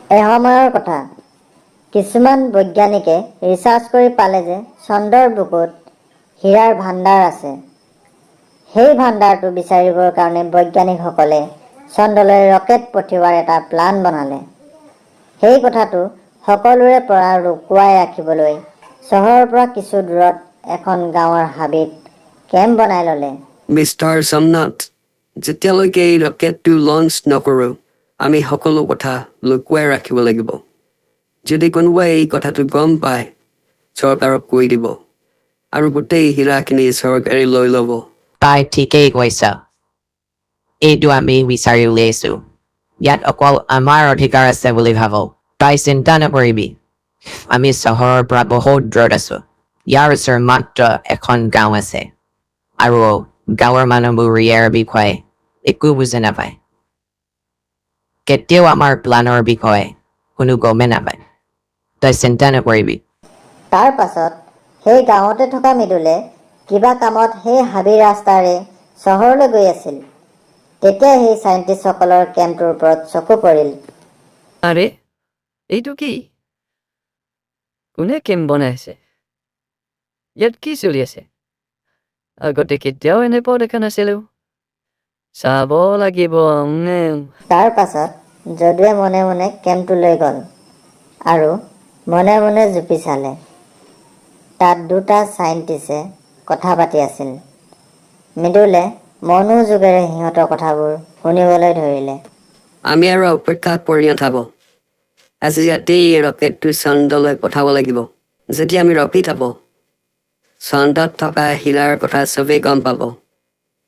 এসময়ৰ কথা, কিছুমান বৈজ্ঞানিকে ৰিচাৰ্চ কৰি পালে যে চন্দ্ৰৰ বুকুত হীৰাৰ ভাণ্ডাৰ আছে। সেই ভাণ্ডাৰটো বিচাৰিবৰ কাৰণে বৈজ্ঞানিকসকলে চন্দ্ৰলৈ ৰকেট পঠিওৱাৰ এটা প্লান বনালে। সেই কথাটো সকলোৰে পৰা লুকুৱাই ৰাখিবলৈ চহৰৰ পৰা কিছু দূৰত এখন গাঁৱৰ হাবিত কেম্প বনাই ল'লে। মিষ্টাৰ সোমনাথ, যেতিয়ালৈকে এই ৰকেটটো লঞ্চ নকৰোঁ, আমি সকলো কথা লুকুৱাই ৰাখিব লাগিব। যদি কোনোবাই এই কথাটো গম পায়, চৰকাৰক কৈ দিব আৰু গোটেই হীৰাখিনি চৰকাৰে লৈ ল'ব। তাই ঠিকেই কৈছ। এইটো আমি বিচাৰি উলিয়াইছো। ইয়াত অকল আমাৰ অধিকাৰ আছে বুলি ভাবো। তই চিন্তা নকৰিবি। আমি চহৰৰ পৰা বহুত দূৰত আছো। ইয়াৰ ওচৰত মাত্ৰ এখন গাঁও আছে আৰু গাঁৱৰ মানুহবোৰ ইয়াৰ বিষয়ে একো বুজি নাপায়। কেতিয়াও আমাৰ প্লানৰ বিষয়ে কোনো গমেই নাপায়। তই চিন্তা নকৰিবি। তাৰ পাছত সেই গাঁৱতে থকা মৃদুলে কিবা কামত সেই হাবিৰ ৰাস্তাৰে চহৰলৈ গৈ আছিল। তেতিয়া সেই চাইণ্টিষ্টসকলৰ কেম্পটোৰ ওপৰত চকু পৰিল। আৰে, এইটো কি? কোনে কেম্প বনাইছে? ইয়াত কি চলি আছে? আগতে কেতিয়াও এনেকুৱা দেখা নাছিলো। চাব লাগিব। তাৰ পাছত যদুৱে মনে মনে কেম্পটোলৈ গ'ল আৰু মনে মনে জুপি চালে। তাত দুটা চাইণ্টিষ্টে কথা পাতি আছিল। মৃদুলে মনোযোগেৰে সিহঁতৰ কথাবোৰ শুনিবলৈ ধৰিলে। আমি আৰু অপেক্ষা কৰি নাথাকোঁ। আজি ৰাতি ৰকেটটো চন্দ্ৰলৈ পঠাব লাগিব। যদি আমি ৰখি থাকোঁ, চন্দ্ৰত থকা হীৰাৰ কথা চবেই গম পাব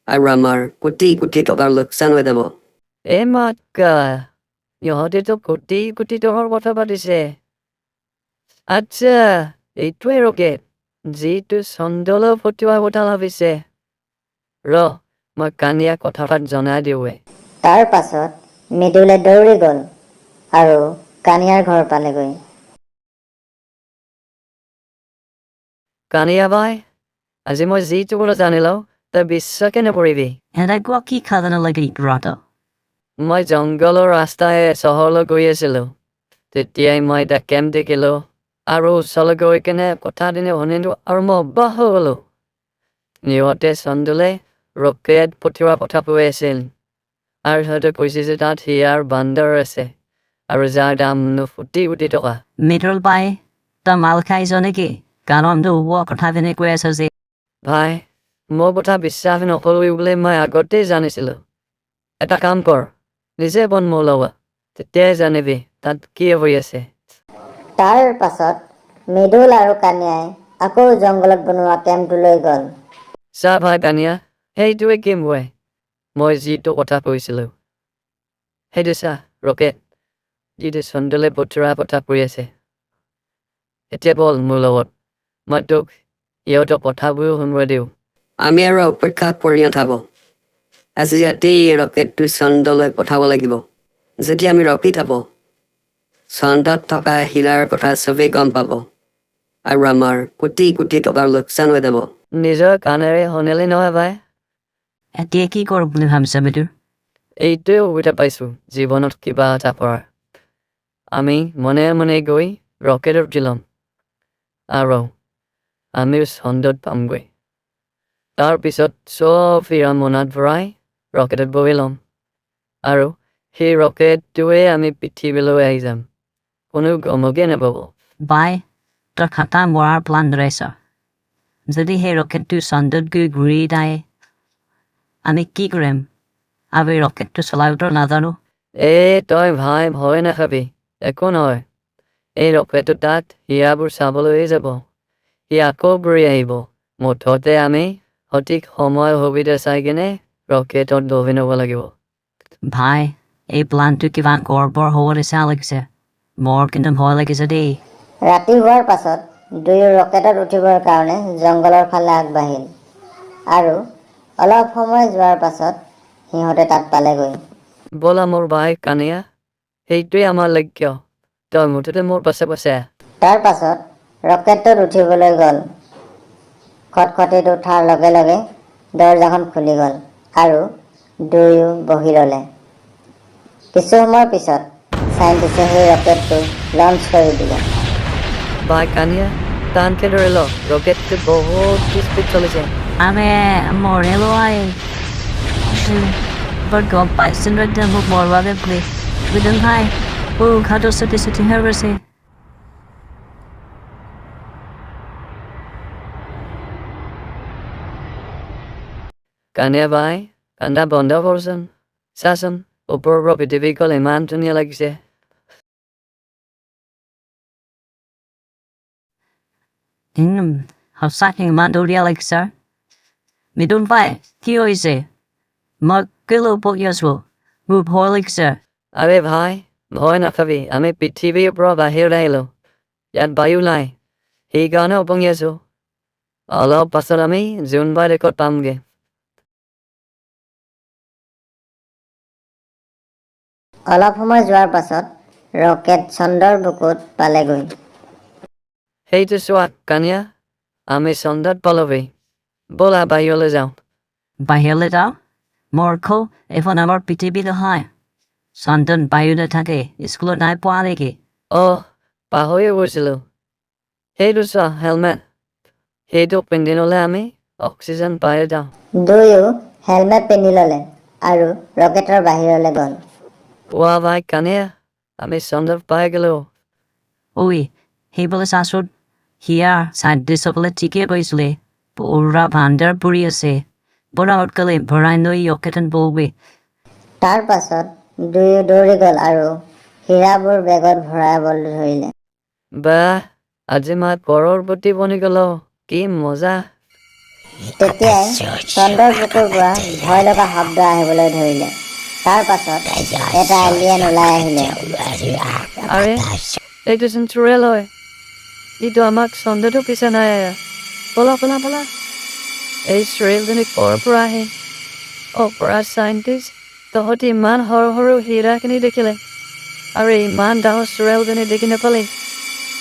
আৰু আমাৰ কোটি কোটি টকাৰ লোকচান হৈ যাব। এ মাতকা, ইহঁতেতো কোটি কোটি টকাৰ কথা পাতিছে। আচ্ছা, এইটোৱে ৰকেট যিটো চন্দ্ৰলৈ পঠিওৱাৰ কথা ভাবিছে। ৰ, মই কানিয়াক কথাষাৰ জনাই দিওঁৱে। তাৰ পাছত মৃদুলে দৌৰি গ'ল আৰু কানিয়াৰ ঘৰ পালেগৈ। কানিয়া ভাই, আজি মই যিটো কথা জানিলো, তই বিশ্বাসে নকৰিবি। এনেকুৱা কি খাজানা লাগে ৰত? মই জংঘলৰ ৰাস্তাৰে চহৰলৈ গৈ আছিলো। তেতিয়াই মই এটা কেম্প দেখিলো আৰু ওচৰলৈ গৈ কেনে কথাখিনি শুনিলো আৰু মই অবাক হৈ গ'লো। সিহঁতে চন্দ্ৰলৈ ৰকেট পঠিওৱাৰ কথা কৈ আছিল আৰু সিহঁতে কৈছে যে তাত হীৰাৰ ভাণ্ডাৰ আছে আৰু যাৰ দাম কোটি কোটি টকা। মৃদুল ভাই, তই মাল খাইছ নেকি? কাৰণ হোৱা কথাখিনি কৈ আছ যে। ভাই, মোৰ কথা বিশ্বাস নকৰিবি বুলি মই আগতেই জানিছিলো। এটা কাম কৰ, নিজে বল মোৰ লগত, তেতিয়াই জানিবি তাত কি হৈ আছে। তাৰ পাছত মৃদুল আৰু কানিয়াই আকৌ জংঘলত বনোৱা কেম্পটোলৈ গ'ল। চা ভাই কানিয়া, সেইটোৱে কেম্প হয় মই যিটো কথা কৈছিলো। সেইটো চা, ৰকেট যিটো চন্দ্ৰলৈ পঠিওৱাৰ কথা কৈ আছে। এতিয়া বল মোৰ লগত, মই তোক ইহঁতৰ কথাবোৰো শুনোৱাই দিওঁ। আমি আৰু অপেক্ষা কৰি নাথাকোঁ। আজি ৰাতি ৰকেটটো চন্দ্ৰলৈ পঠাব লাগিব। যদি আমি ৰখি থাকোঁ, চন্দ্ৰত থকা হীৰাৰ কথা চবেই গম পাব আৰু আমাৰ কোটি কোটি টকাৰ লোকচান হৈ যাব। নিজৰ কাণেৰে শুনিলি নহয় ভাই? এতিয়া কি কৰোঁ বুলি ভাবিছ মৃদুল? এইটোৱে সুবিধা পাইছো জীৱনত কিবা এটা কৰাৰ। আমি মনে মনে গৈ ৰকেটত উঠি ল'ম আৰু আমিও চন্দ্ৰত পামগৈ। তাৰপিছত চব হীৰা মোনাত ভৰাই ৰকেটত বহি ল'ম আৰু সেই ৰকেটটোৱে আমি পৃথিৱীলৈ আহি যাম। কোনো গমকে নাপাব। ভাই, তই খাটাং মৰাৰ প্লান ধৰাইছ। যদি সেই ৰকেটটো চন্দ্ৰত গৈ ঘূৰি যায়, আমি কি কৰিম? আৰু এই ৰকেটটো চলাবতো নাজানো। এ তই ভাই ভয় নাখাবি, একো নহয়। এই ৰকেটটো তাত হীৰাবোৰ চাবলৈয়ে যাব। সি আকৌ ঘূৰি আহিব। মুঠতে আমি সঠিক সময় সুবিধা চাই কেনে ৰকেটত বহি ল'ব লাগিব। ভাই, এই প্লানটো কিবা গড়বড় হ'ব নিচিনা লাগিছে। মোৰ কিন্তু ভয় লাগিছে দেই। ৰাতি হোৱাৰ পাছত দুয়ো ৰকেটত উঠিবৰ কাৰণে জংঘলৰ ফালে আগবাঢ়িল আৰু অলপ সময় যোৱাৰ পাছত সিহঁতে তাত পালেগৈ। ব'লা মোৰ ভাই কানিয়া, সেইটোৱে আমাৰ লক্ষ্য। তই মুঠতে মোৰ পাছে পাছে আহ। তাৰ পাছত ৰকেটটোত উঠিবলৈ গ'ল। খটখটিত উঠাৰ লগে লগে দৰ্জাখন খুলি গ'ল আৰু দুয়ো বহি ল'লে। কিছু সময়ৰ পিছত চাইণ্টিষ্টে সেই ৰকেটটো লঞ্চ কৰি দিলে। ভাই কানিয়া, টানকে ধৰি ল, ৰকেটটো বহুত স্পীড চলিছে। আমি মৰিলো I. বৰ গম পাইছিলো একদম মোক মৰোৱাবে বুলি। মৃদুল ভাই, মোৰ উশাহটো চুটি চুটি হৈ গৈছে। কানিয়া ভাই, কান্দা বন্ধ কৰচোন। চাচোন, ওপৰৰ পৰা পৃথিৱীখন ইমান ধুনীয়া লাগিছে। সঁচাকে ইমান ধুনীয়া লাগিছে। মৃদুল ভাই, কি হৈছে? মই কেলৈ বকি আছো? মোৰ ভয় লাগিছে। আৰে ভাই, ভয় নাখাবি। আমি পৃথিৱীৰ পৰা বাহিৰত আহিলো। ইয়াত বায়ু নাই, সেইকাৰণে ওপঙি আছো। অলপ পাছত আমি জোনবাই দেশত পামগে। অলপ সময় যোৱাৰ পাছত ৰকেট চন্দ্ৰৰ বুকুত পালেগৈ। সেইটো চোৱা কানিয়া, আমি চন্দ্ৰত পালোগৈ। ব'লা, বাহিৰলৈ যাওঁ। বাহিৰলৈ যাওঁ? মূৰ্খ, এইখন আমাৰ পৃথিৱী নহয়। চন্দ্ৰত বায়ু নাথাকে। স্কুলত নাই পোৱা নেকি? অ', পাহৰিয়ে গৈছিলো। সেইটো চোৱা, হেলমেট। সেইটো পিন্ধি ল'লে আমি অক্সিজেন পাই যাওঁ। দুয়ো হেলমেট পিন্ধি ল'লে আৰু ৰকেটৰ বাহিৰলৈ গ'ল। ৱা ভাই কানিয়া, আমি চন্দ্ৰত পাই গ'লো। ঐ, সেইফালে চাচোন। সিয়া চাইণ্টিষ্টসকলে ঠিকেই কৈছিলে, পুৰা ভাণ্ডাৰ পৰি আছে। ব'লা সোনকালে ভৰাই লৈ ৰকেটখন বওগৈ। তাৰ পাছত দুয়ো দৌৰি গ'ল আৰু হীৰাবোৰ বেগত ভৰাবলৈ ধৰিলে। বাহ, আজি মই কৰৰপতি বনি গ'লো। কি মজা! তেতিয়াই চন্দ্ৰৰ বুকুৰ পৰা ভয় লগা শব্দ আহিবলৈ ধৰিলে। তাৰ পাছত এটা এলিয়েন ওলাই আহিলে। আৰে, এইটোচোন চুৰেল হয়। ইটো আমাক চন্দ্ৰটো পিছে নাই। ব'লা ব'লা ব'লা। এই চুৰেলজনী ক'ৰ পৰা আহে? অপৰা চাইণ্টিষ্ট, তহঁতি ইমান সৰু সৰু হীৰাখিনি দেখিলে আৰু ইমান ডাঙৰ চুৰেলজনী দেখি নাপালি।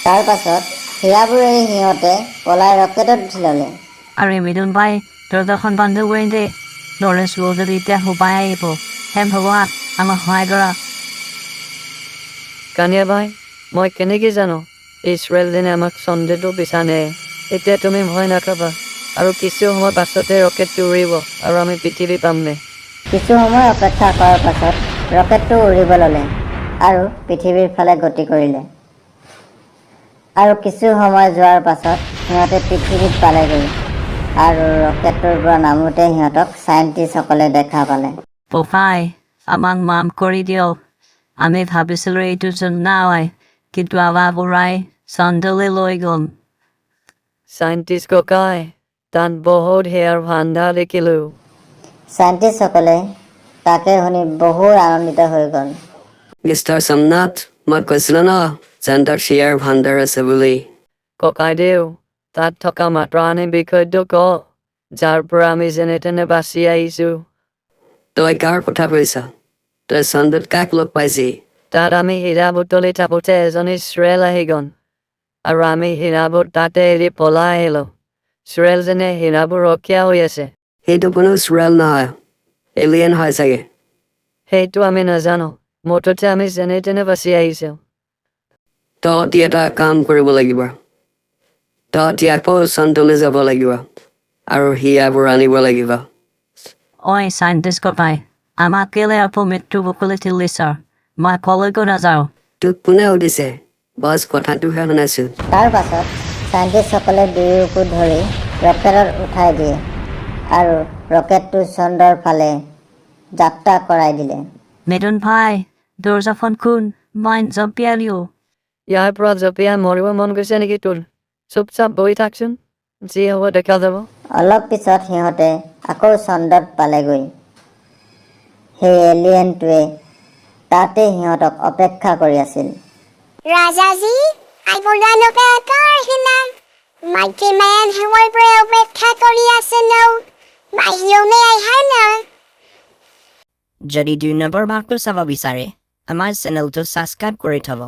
তাৰ পাছত হীৰাবোৰ এৰি সিহঁতে পলাই ৰকেটত উঠি ল'লে। আৰে মৃদুল ভাই, দৰ্জাখন বন্ধ কৰি দে। নহ'লে চোৰজনী এতিয়া সোমাই আহিব। হে ভগৱান, আমাক সহায় কৰা। কানিয়া ভাই, মই কেনেকৈ জানো এই চুৰেলজনী আমাক চন্দ্ৰটো পিছা নিয়ে? এতিয়া তুমি ভয় নাখাবা। আৰু কিছু সময় পাছতে ৰকেটটো উৰিব আৰু আমি পৃথিৱী পামগৈ। কিছু সময় অপেক্ষা কৰাৰ পাছত ৰকেটটো উৰিব ল'লে আৰু পৃথিৱীৰ ফালে গতি কৰিলে। আৰু কিছু সময় যোৱাৰ পাছত সিহঁতে পৃথিৱীত পালেগৈ আৰু ৰকেটটোৰ পৰা নামোতে সিহঁতক চাইণ্টিষ্টসকলে দেখা পালে। বোপাই, আমাক মাফ কৰি দিয়ক। আমি ভাবিছিলো এইটো নহয়, কিন্তু আমাক উৰাই চন্দ্ৰলৈ লৈ গ'ল। চাইণ্টিষ্ট ককাই, তাত বহুত হীৰাৰ ভাণ্ডাৰ দেখিলোঁ। চাইণ্টিষ্টসকলে তাকে শুনি বহুত আনন্দিত হৈ গ'ল। মিষ্টাৰ সোমনাথ, মই কৈছিলো ন, চন্দ্ৰত হীৰাৰ ভাণ্ডাৰ আছে বুলি। ককাইদেউ, তাত থকা মাতৰাণীৰ বিষয়টো ক, যাৰ পৰা আমি যেনে তেনে বাচি আহিছো। তই কাৰ কথা কৈছ? তই চন্দ্ৰত কাক লগ পাইছি? তাত আমি হীৰা বুটলি থাকোঁতে এজনী চুৰেল আহি গ'ল আৰু আমি হীৰাবোৰ তাতে এৰি পলাই আহিলো। চুৰেলজনীয়ে হীৰাবোৰ ৰখীয়া হৈ আছে। সেইটো কোনো চুৰেল নহয়, এলিয়েন হয় চাগে। সেইটো আমি নাজানো, মুঠতে আমি যেনে তেনে বাচি আহিছো। তহঁতি এটা কাম কৰিব লাগিব। তহঁতি আকৌ চন্দ্ৰলৈ যাব লাগিব আৰু হীৰাবোৰ আনিব লাগিব। ঐ চাইণ্টিষ্ট ককাই, আমাক কেলে আকৌ মৃত্যু বুকুলৈ ঠেলিছ? মই কলৈকো নাযাওঁ। তোক কোনে সুধিছে? বছ, কথাটোহে শুনাইছো। তাৰ পাছত চাইণ্টিষ্টসকলে দুয়োকো ধৰি ৰকেটত উঠাই দিয়ে আৰু ৰকেটটো চন্দ্ৰৰ ফালে যাত্ৰা কৰাই দিলে। মৃদুল ভাই, দৰ্জাখন খোল, মই জঁপিয়াই দিওঁ। ইয়াৰ পৰা জঁপিয়াই মৰিব মন গৈছে নেকি তোৰ? চুপচাপ বহি থাকচোন, যি হ'ব দেখা যাব। অলপ পিছত সিহঁতে আকৌ চন্দ্ৰত পালেগৈ। সেই এলিয়েনটোৱে তাতে সিহঁতক অপেক্ষা কৰি আছিল। ৰাজাজী, আপোনালোকে আকৌ আহিলা। মাইকী মানুহৰ পৰা অপেক্ষা কৰি আছে ন। বাহিৰলৈ আহা না। যদি 2 নম্বৰ ভাগটো চাব বিচাৰে, আমাৰ চেনেলটো ছাবস্ক্ৰাইব কৰি থ'ব।